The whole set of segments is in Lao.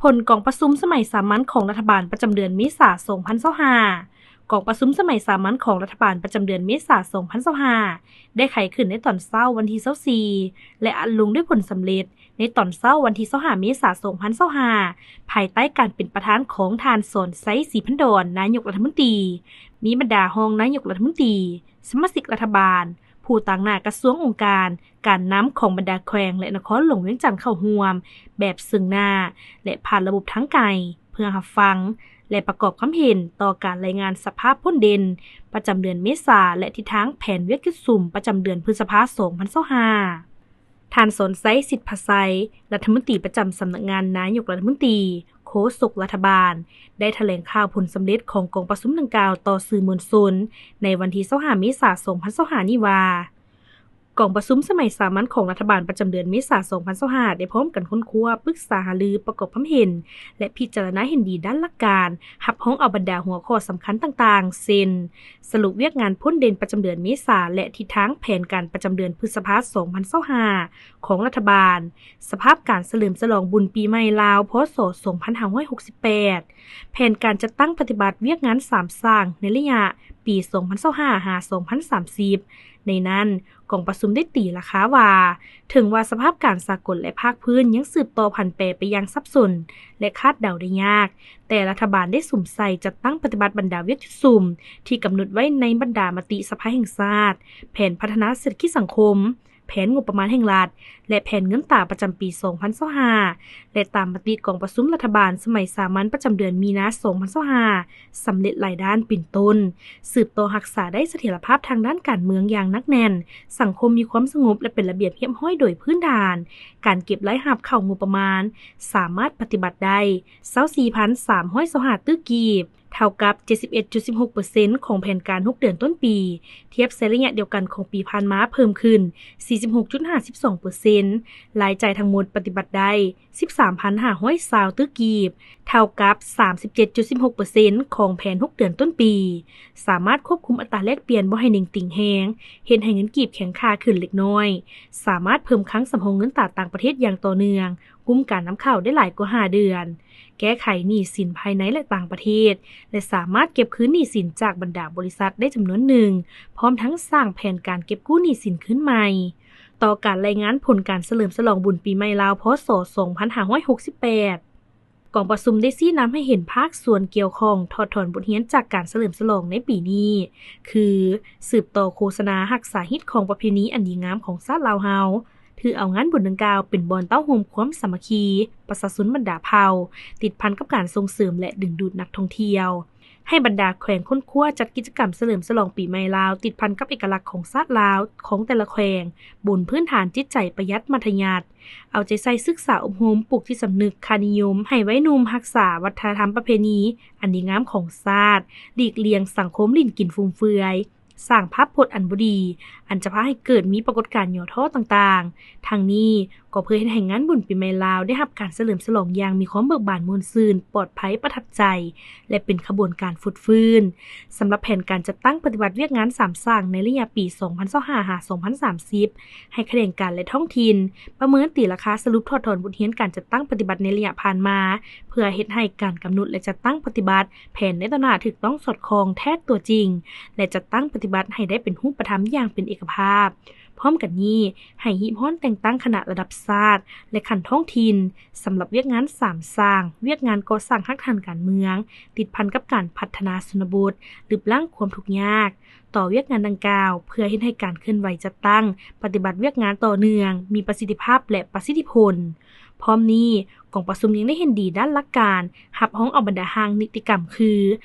ຜົນກອງປະຊຸມສະໄໝສາມັນຂອງລັດຖະບານປະຈຳເດືອນເມສາ ສອງພັນຊາວຫ້າ. ກອງປະຊຸມສະໄໝສາມັນຂອງລັດຖະບານປະຈຳເດືອນເມສາ ສອງພັນຊາວຫ້າ ໄດ້ໄຂຂຶ້ນໃນຕອນເຊົ້າວັນທີຊາວສີ່ ແລະ ອັດລົງດ້ວຍຜົນສຳເລັດໃນຕອນເຊົ້າວັນທີຊາວຫ້າ ເມສາ ສອງພັນຊາວຫ້າ ພາຍໃຕ້ການເປັນປະທານຂອງທ່ານ ສອນໄຊ ສີພັນດອນ ນາຍົກລັດຖະມົນຕີ, ມີບັນດາຮອງນາຍົກລັດຖະມົນຕີ, ສະມາຊິກລັດຖະບານ, ຜູ້ຕາງໜ້າກະຊວງ, ອົງການ, ການນຳຂອງບັນດາແຂວງ ແລະ ນະຄອນຫຼວງວຽງຈັນເຂົ້າຮ່ວມແບບເຊິ່ງໜ້າ ແລະ ຜ່ານລະບົບທາງໄກ ເພື່ອຮັບຟັງ ແລະ ປະກອບຄຳເຫັນຕໍ່ການລາຍງານສະພາບຜົນເດັ່ນປະຈຳເດືອນເມສາ ແລະ ທິດທາງແຜນວຽກຈຸດສຸມປະຈຳເດືອນພຶດສະພາ ສອງພັນຊາວຫ້າ. ທ່ານ ສອນໄຊ ສິດພະໄຊ ລັດຖະມົນຕີປະຈຳສຳນັກງານນາຍົກລັດຖະມົນຕີ, ໂຄສົກລັດຖະບານ ໄດ້ຖະແຫຼງຂ່າວຜົນສຳເລັດຂອງກອງປະຊຸມດັ່ງກ່າວຕໍ່ສື່ມວນຊົນໃນວັນທີຊາວຫ້າ ເມສາ ສອງພັນຊາວຫ້ານີ້ວ່າ, ກອງປະຊຸມສະໄໝສາມັນຂອງລັດຖະບານປະຈຳເດືອນເມສາ ສອງພັນຊາວຫ້າ ໄດ້ພ້ອມກັນຄົ້ນຄວ້າ, ປຶກສາຫາລື, ປະກອບຄຳເຫັນ ແລະ ພິຈາລະນາເຫັນດີດ້ານຫຼັກການ, ຮັບຮອງເອົາບັນດາຫົວຂໍ້ສຳຄັນຕ່າງໆ ເຊັ່ນ ສະຫຼຸບວຽກງານພົ້ນເດັ່ນປະຈຳເດືອນເມສາ ແລະ ທິດທາງແຜນການປະຈຳເດືອນພຶດສະພາ ສອງພັນຊາວຫ້າ ຂອງລັດຖະບານ, ສະພາບການສະເຫຼີມສະຫຼອງບຸນປີໃໝ່ລາວ ພ.ສ. ສອງພັນຫ້າຮ້ອຍຫົກສິບແປດ, ແຜນການຈັດຕັ້ງປະຕິບັດວຽກງານສາມສ້າງໃນໄລຍະປີ ສອງພັນຊາວຫ້າ ຫາ ສອງພັນສາມສິບ. ໃນນັ້ນ, ກອງປະຊຸມໄດ້ຕີລາຄາວ່າ, ເຖິງວ່າສະພາບການສາກົນ ແລະ ພາກພື້ນຍັງສືບຕໍ່ຜັນແປໄປຢ່າງສັບສົນ ແລະ ຄາດເດົາໄດ້ຍາກ, ແຕ່ລັດຖະບານໄດ້ສຸມໃສ່ຈັດຕັ້ງປະຕິບັດບັນດາວຽກຈຸດສຸມທີ່ກຳນົດໄວ້ໃນບັນດາມະຕິສະພາແຫ່ງຊາດ, ແຜນພັດທະນາເສດຖະກິດສັງຄົມ, ແຜນງົບປະມານແຫ່ງລັດ ແລະ ແຜນເງິນຕາປະຈຳປີ ສອງພັນຊາວຫ້າ ແລະ ຕາມມະຕິກອງປະຊຸມລັດຖະບານສະໄໝສາມັນປະຈຳເດືອນມີນາ ສອງພັນຊາວຫ້າ ສຳເລັດຫຼາຍດ້ານ ເປັນຕົ້ນ ສືບຕໍ່ຮັກສາໄດ້ສະຖຽນລະພາບທາງດ້ານການເມືອງຢ່າງໜັກແໜ້ນ, ສັງຄົມມີຄວາມສະຫງົບ ແລະ ເປັນລະບຽບຮຽບຮ້ອຍໂດຍພື້ນຖານ, ການເກັບລາຍຮັບເຂົ້າງົບປະມານສາມາດປະຕິບັດໄດ້ ຊາວສີ່ພັນສາມຮ້ອຍຊາວຫ້າຕື້ກີບ, ເທົ່າກັບເຈັດສິບເອັດຈຸດສິບຫົກເປີເຊັນຂອງແຜນການຫົກເດືອນຕົ້ນປີ, ທຽບໃສ່ໄລຍະດຽວກັນຂອງປີຜ່ານມາເພີ່ມຂຶ້ນສີ່ສິບຫົກຈຸດຫ້າສິບສອງເປີເຊັນ, ລາຍຈ່າຍທັງໝົດປະຕິບັດໄດ້ສິບສາມພັນຫ້າຮ້ອຍຊາວຕື້ກີບ, ເທົ່າກັບສາມສິບເຈັດຈຸດສິບຫົກເປີເຊັນຂອງແຜນຫົກເດືອນຕົ້ນປີ, ສາມາດຄວບຄຸມອັດຕາແລກປ່ຽນບໍ່ໃຫ້ເໜັງຕີງແຮງ, ເຮັດໃຫ້ເງິນກີບແຂງຄ່າຂຶ້ນເລັກນ້ອຍ, ສາມາດເພີ່ມຄັງສຳຮອງເງິນຕາຕ່າງປະເທດຢ່າງຕໍ່ເນື່ອງ, ກຸ້ມການນຳເຂົ້າໄດ້ຫຼາຍກວ່າຫ້າເດືອນ, ແກ້ໄຂໜີ້ສິນພາຍໃນ ແລະ ຕ່າງປະເທດ ແລະ ສາມາດເກັບຄືນໜີ້ສິນຈາກບັນດາບໍລິສັດໄດ້ຈຳນວນໜຶ່ງ, ພ້ອມທັງສ້າງແຜນການເກັບກູ້ໜີ້ສິນຄືນໃໝ່. ຕໍ່ການລາຍງານຜົນການສະເຫຼີມສະຫຼອງບຸນປີໃໝ່ລາວ ພ.ສ. ສອງພັນຫ້າຮ້ອຍຫົກສິບແປດ, ກອງປະຊຸມໄດ້ຊີ້ນຳໃຫ້ເຫັນພາກສ່ວນກ່ຽວຂ້ອງຖອດຖອນບົດຮຽນຈາກການສະເຫຼີມສະຫຼອງໃນປີນີ້ ຄື ສືບຕໍ່ໂຄສະນາຮັກສາຮີດຄອງປະເພນີອັນດີງາມຂອງຊາດລາວເຮົາ, ຖືເອົາງານບຸນດັ່ງກ່າວເປັນບ່ອນເຕົ້າໂຮມຄວາມສາມັກຄີປະຊາຊົນບັນດາເຜົ່າ, ຕິດພັນກັບການສົ່ງເສີມ ແລະ ດຶງດູດນັກທ່ອງທ່ຽວ. ໃຫ້ບັນດາແຂວງຄົ້ນຄວ້າຈັດກິດຈະກຳສະເຫຼີມສະຫຼອງປີໃໝ່ລາວ ຕິດພັນກັບເອກະລັກຂອງຊາດລາວຂອງແຕ່ລະແຂວງ, ບົນພື້ນຖານຈິດໃຈປະຢັດມັດທະຍັດ, ເອົາໃຈໃສ່ສຶກສາອົບຮົມ, ປູກຈິດສຳນຶກຄ່ານິຍົມໃຫ້ໄວໜຸ່ມ, ຮັກສາວັດທະນະທຳປະເພນີອັນດີງາມຂອງຊາດ, ຫຼີກລ່ຽງສັງຄົມຫຼິ້ນກິນຟຸມເຟືອຍ, ສ້າງພາບພົດອັນບໍ່ດີ ອັນຈະພາໃຫ້ເກີດມີປາກົດການຫຍໍ້ທໍ້ຕ່າງໆ. ທັງນີ້ກໍເພື່ອເຮັດໃຫ້ງານບຸນປີໃໝ່ລາວໄດ້ຮັບການສະເຫຼີມສະຫຼອງຢ່າງມີຄວາມເບີກບານມ່ວນຊື່ນ, ປອດໄພ, ປະທັບໃຈ ແລະ ເປັນຂະບວນການຟົດຟື້ນ. ສຳລັບແຜນການຈັດຕັ້ງປະຕິບັດວຽກງານສາມສ້າງໃນໄລຍະປີ ສອງພັນຊາວຫ້າ ຫາ ສອງພັນສາມສິບ ໃຫ້ຂະແໜງການ ແລະ ທ້ອງຖິ່ນປະເມີນຕີລາຄາສະຫຼຸບຖອດຖອນບົດຮຽນການຈັດຕັ້ງປະຕິບັດໃນໄລຍະຜ່ານມາ ເພື່ອເຮັດໃຫ້ການກຳນົດ ແລະ ຈັດຕັ້ງປະຕິບັດ ແຜນໃນຕໍ່ໜ້າຖືກຕ້ອງສອດຄ່ອງແທດຕົວຈິງ ແລະ ຈັດຕັ້ງປະຕິບັດໃຫ້ໄດ້ເປັນຮູບປະທຳຢ່າງເປັນເອກະພາບ. ພ້ອມກັນນີ້, ໃຫ້ຮີບຮ້ອນແຕ່ງຕັ້ງຄະນະລະດັບຊາດ ແລະ ຂັ້ນທ້ອງຖິ່ນ ສຳລັບວຽກງານສາມສ້າງ, ວຽກງານກໍ່ສ້າງຮາກຖານການເມືອງ, ຕິດພັນກັບການພັດທະນາຊົນນະບົດ, ລຶບລ້າງຄວາມທຸກຍາກ, ຕໍ່ວຽກງານດັ່ງກ່າວ ເພື່ອເຮັດໃຫ້ການເຄື່ອນໄຫວຈັດຕັ້ງປະຕິບັດວຽກງານຕໍ່ເນື່ອງ, ມີປະສິດທິພາບ ແລະ ປະສິດທິຜົນ. ພ້ອມນີ້, ກອງປະຊຸມຍັງໄດ້ເຫັນດີດ້ານຫຼັກການ ຮັບຮອງເອົາບັນດາຮ່າງນິຕິກຳຄື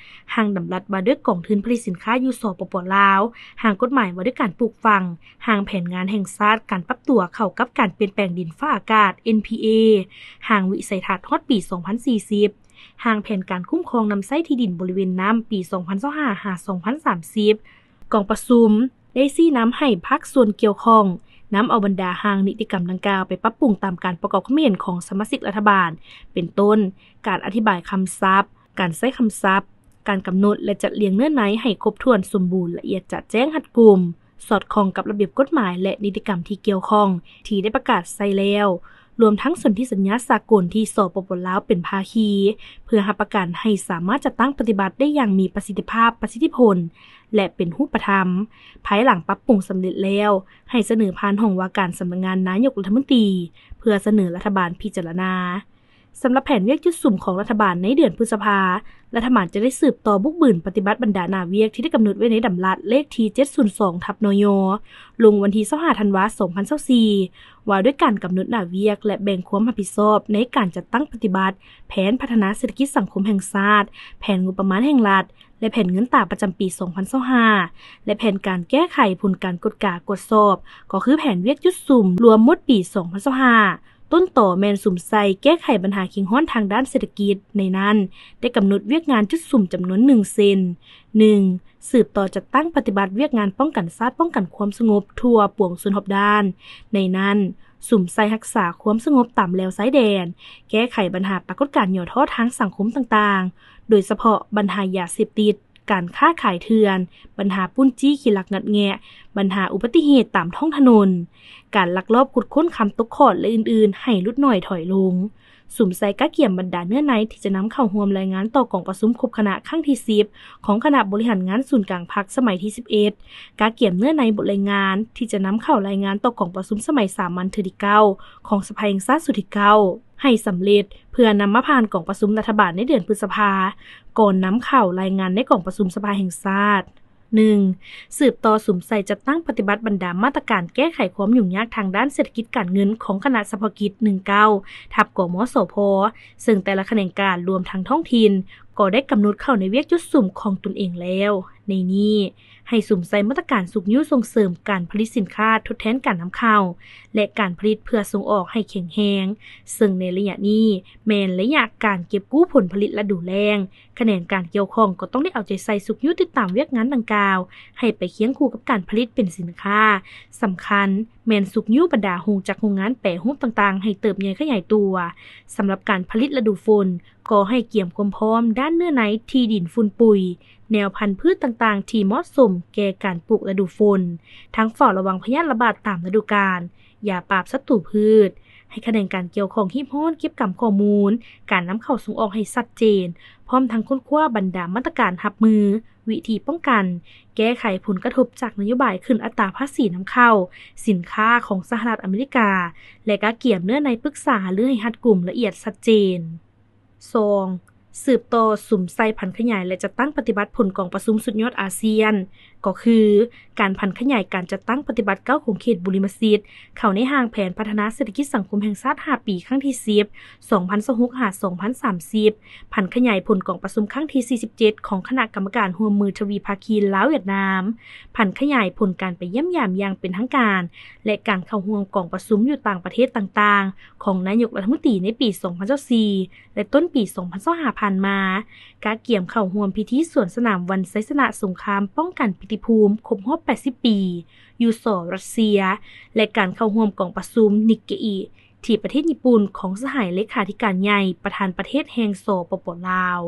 ຮ່າງດຳລັດວ່າດ້ວຍກອງທຶນຜະລິດສິນຄ້າຢູ່ ສປປ ລາວ, ຮ່າງກົດໝາຍວ່າດ້ວຍການປູກຝັງ, ຮ່າງແຜນງານແຫ່ງຊາດການປັບຕົວເຂົ້າກັບການປ່ຽນແປງດິນຟ້າອາກາດ ເອັນພີເອ, ຮ່າງວິໄສທັດຮອດປີສອງພັນສີ່ສິບ, ຮ່າງແຜນການຄຸ້ມຄອງນຳໃຊ້ທີ່ດິນບໍລິເວນນ້ຳປີສອງພັນຊາວຫ້າ ຫາ ສອງພັນສາມສິບ. ກອງປະຊຸມໄດ້ຊີ້ນຳໃຫ້ພາກສ່ວນກ່ຽວຂ້ອງ ນຳເອົາບັນດາຮ່າງນິຕິກຳດັ່ງກ່າວໄປປັບປຸງຕາມການປະກອບຄຳເຫັນຂອງສະມາຊິກລັດຖະບານ ເປັນຕົ້ນ ການອະທິບາຍຄຳສັບ, ການໃຊ້ຄຳສັບ, ການກຳນົດ ແລະ ຈັດລຽງເນື້ອໃນໃຫ້ຄົບຖ້ວນສົມບູນ, ລະອຽດຈະແຈ້ງຮັດກຸມ, ສອດຄ່ອງກັບລະບຽບກົດໝາຍ ແລະ ນິຕິກຳທີ່ກ່ຽວຂ້ອງທີ່ໄດ້ປະກາດໃຊ້ແລ້ວ, ລວມທັງສົນທິສັນຍາສາກົນທີ່ ສປປ ລາວ ເປັນພາຄີ ເພື່ອຮັບປະກັນໃຫ້ສາມາດຈັດຕັ້ງປະຕິບັດໄດ້ຢ່າງມີປະສິດທິພາບ, ປະສິດທິຜົນ ແລະ ເປັນຮູບປະທຳ. ພາຍຫຼັງປັບປຸງສຳເລັດແລ້ວ, ໃຫ້ສະເໜີຜ່ານຫ້ອງວ່າການສຳນັກງານນາຍົກລັດຖະມົນຕີ ເພື່ອສະເໜີລັດຖະບານພິຈາລະນາ. ສຳລັບແຜນວຽກຈຸດສຸມຂອງລັດຖະບານໃນເດືອນພຶດສະພາ, ລັດຖະບານຈະໄດ້ສືບຕໍ່ບຸກບືນປະຕິບັດບັນດາໜ້າວຽກທີ່ໄດ້ກຳນົດໄວ້ໃນດຳລັດເລກທີເຈັດສູນສອງທັບ ນຍ ລົງວັນທີຊາວຫ້າ ທັນວາ ສອງພັນຊາວສີ່ ວ່າດ້ວຍການກຳນົດໜ້າວຽກ ແລະ ແບ່ງຄວາມຮັບຜິດຊອບໃນການຈັດຕັ້ງປະຕິບັດແຜນພັດທະນາເສດຖະກິດສັງຄົມແຫ່ງຊາດ, ແຜນງົບປະມານແຫ່ງລັດ ແລະ ແຜນເງິນຕາປະຈຳປີສອງພັນຊາວຫ້າ ແລະ ແຜນການແກ້ໄຂຜົນການກວດກາກວດສອບ ກໍຄືແຜນວຽກຈຸດສຸມລວມໝົດປີສອງພັນຊາວຫ້າ. ຕົ້ນຕໍແມ່ນສຸມໃສ່ແກ້ໄຂບັນຫາເຄັ່ງຮ້ອນທາງດ້ານເສດຖະກິດ, ໃນນັ້ນໄດ້ກຳນົດວຽກງານຈຸດສຸມຈຳນວນໜຶ່ງ ເຊັ່ນ: ໜຶ່ງ ສືບຕໍ່ຈັດຕັ້ງປະຕິບັດວຽກງານປ້ອງກັນຊາດ, ປ້ອງກັນຄວາມສະຫງົບທົ່ວປວງຊົນຮອບດ້ານ, ໃນນັ້ນສຸມໃສ່ຮັກສາຄວາມສະຫງົບຕາມແລວຊາຍແດນ, ແກ້ໄຂບັນຫາປາກົດການຫຍໍ້ທໍ້ທາງສັງຄົມຕ່າງໆ, ໂດຍສະເພາະບັນຫາຢາເສບຕິດ, ການຄ້າຂາຍເຖື່ອນ, ບັນຫາປຸ້ນຈີ້ຂີ້ລັກງັດແງະ, ບັນຫາອຸບັດຕິເຫດຕາມທ້ອງຖະໜົນ, ການລັກລອບຂຸດຄົ້ນຄຳຕົກຂອດ ແລະ ອື່ນໆ ໃຫ້ຫຼຸດໜ້ອຍຖອຍລົງ. ສຸມໃສ່ກະກຽມບັນດາເນື້ອໃນທີ່ຈະນຳເຂົ້າຮ່ວມລາຍງານຕໍ່ກອງປະຊຸມຄົບຄະນະຄັ້ງທີສິບ ຂອງຄະນະບໍລິຫານງານສູນກາງພັກສະໄໝທີສິບເອັດ, ກະກຽມເນື້ອໃນບົດລາຍງານທີ່ຈະນຳເຂົ້າລາຍງານຕໍ່ກອງປະຊຸມສະໄໝສາມັນເທື່ອທີເກົ້າ ຂອງສະພາແຫ່ງຊາດຊຸດທີເກົ້າ ໃຫ້ສຳເລັດ ເພື່ອນຳມາຜ່ານກອງປະຊຸມລັດຖະບານໃນເດືອນພຶດສະພາ ກ່ອນນຳເຂົ້າລາຍງານໃນກອງປະຊຸມສະພາແຫ່ງຊາດ. ໜຶ່ງ ສືບຕໍ່ສຸມໃສ່ຈັດຕັ້ງປະຕິບັດບັນດາມາດຕະການແກ້ໄຂຄວາມຫຍຸ້ງຍາກທາງດ້ານເສດຖະກິດການເງິນຂອງຄະນະສະເພາະກິດ ໜຶ່ງເກົ້າ ທັບ ກມສພ ເຊິ່ງແຕ່ລະຂະແໜງການລວມທັງທ້ອງຖິ່ນ ກໍໄດ້ກຳນົດເຂົ້າໃນວຽກຈຸດສຸມຂອງຕົນເອງແລ້ວ. ໃນນີ້ ໃຫ້ສຸມໃສ່ມາດຕະການຊຸກຍູ້ສົ່ງເສີມການຜະລິດສິນຄ້າທົດແທນການນຳເຂົ້າ ແລະ ການຜະລິດເພື່ອສົ່ງອອກໃຫ້ແຂງແຮງ, ເຊິ່ງໃນໄລຍະນີ້ແມ່ນໄລຍະການເກັບກູ້ຜົນຜະລິດລະດູແລ້ງ. ຂະແໜງການກ່ຽວຂ້ອງກໍຕ້ອງໄດ້ເອົາໃຈໃສ່ຊຸກຍູ້ຕິດຕາມວຽກງານດັ່ງກ່າວ ໃຫ້ໄປຄຽງຄູ່ກັບການຜະລິດເປັນສິນຄ້າ. ສຳຄັນແມ່ນຊຸກຍູ້ບັນດາໂຮງຈັກໂຮງງານແປຮູບຕ່າງໆ ໃຫ້ເຕີບໃຫຍ່ຂະຫຍາຍຕົວ. ສຳລັບການຜະລິດລະດູຝົນ ກໍໃຫ້ກຽມຄວາມພ້ອມດ້ານເນື້ອໃນທີ່ດິນ, ຝຸ່ນປຸຍ, ແນວພັນພືດຕ່າງໆທີ່ເໝາະສົມແກ່ການປູກລະດູຝົນ, ທັງເຝົ້າລະວັງພະຍາດລະບາດຕາມລະດູການ, ຢາປາບສັດຕູພືດ. ໃຫ້ຂະແໜງການກ່ຽວຂ້ອງຮີບຮ້ອນເກັບກຳຂໍ້ມູນການນຳເຂົ້າສົ່ງອອກໃຫ້ຊັດເຈນ, ພ້ອມທັງຄົ້ນຄວ້າບັນດາມາດຕະການຮັບມື, ວິທີປ້ອງກັນ, ແກ້ໄຂຜົນກະທົບຈາກນະໂຍບາຍຂຶ້ນອັດຕາພາສີນຳເຂົ້າສິນຄ້າຂອງສະຫະລັດອາເມລິກາ ແລະ ກະກຽມເນື້ອໃນປຶກສາຫາລືໃຫ້ຮັດກຸມ, ລະອຽດ, ຊັດເຈນ. ສອງ ສືບຕໍ່ສຸມໃສ່ຜັນຂະຫຍາຍ ແລະ ຈັດຕັ້ງປະຕິບັດຜົນກອງປະຊຸມສຸດຍອດອາຊຽນ, ກໍຄືການຜັນຂະຫຍາຍການຈັດຕັ້ງປະຕິບັດເກົ້າຂົງເຂດບຸລິມະສິດ ເຂົ້າໃນຮ່າງແຜນພັດທະນາເສດຖະກິດສັງຄົມແຫ່ງຊາດຫ້າປີ ຄັ້ງທີສິບ ສອງພັນຊາວຫົກ ຫາ ສອງພັນສາມສິບ, ຜັນຂະຫຍາຍຜົນກອງປະຊຸມຄັ້ງທີສີ່ສິບເຈັດ ຂອງຄະນະກຳມະການຮ່ວມມືທະວີພາຄີລາວ-ຫວຽດນາມ, ຜັນຂະຫຍາຍຜົນການໄປຢ້ຽມຢາມຢ່າງເປັນທາງການ ແລະ ການເຂົ້າຮ່ວມກອງປະຊຸມຢູ່ຕ່າງປະເທດຕ່າງໆ ຂອງນາຍົກລັດຖະມົນຕີໃນປີສອງພັນຊາວສີ່ ແລະ ຕົ້ນປີສອງພັນຊາວຫ້າຜ່ານມາ, ກະກຽມເຂົ້າຮ່ວມພິທີສວນສະໜາມວັນໄຊຊະນະສົງຄາມປ້ອງກັນປີຕິພູມຄົບຮອບແປດສິບປີ ຢູ່ ສ ຣັດເຊຍ ແລະ ການເຂົ້າຮ່ວມກອງປະຊຸມ ນິກເກອີ ທີ່ປະເທດຍີ່ປຸ່ນ ຂອງສະຫາຍເລຂາທິການໃຫຍ່ປະທານປະເທດແຫ່ງ ສປປ ລາວ.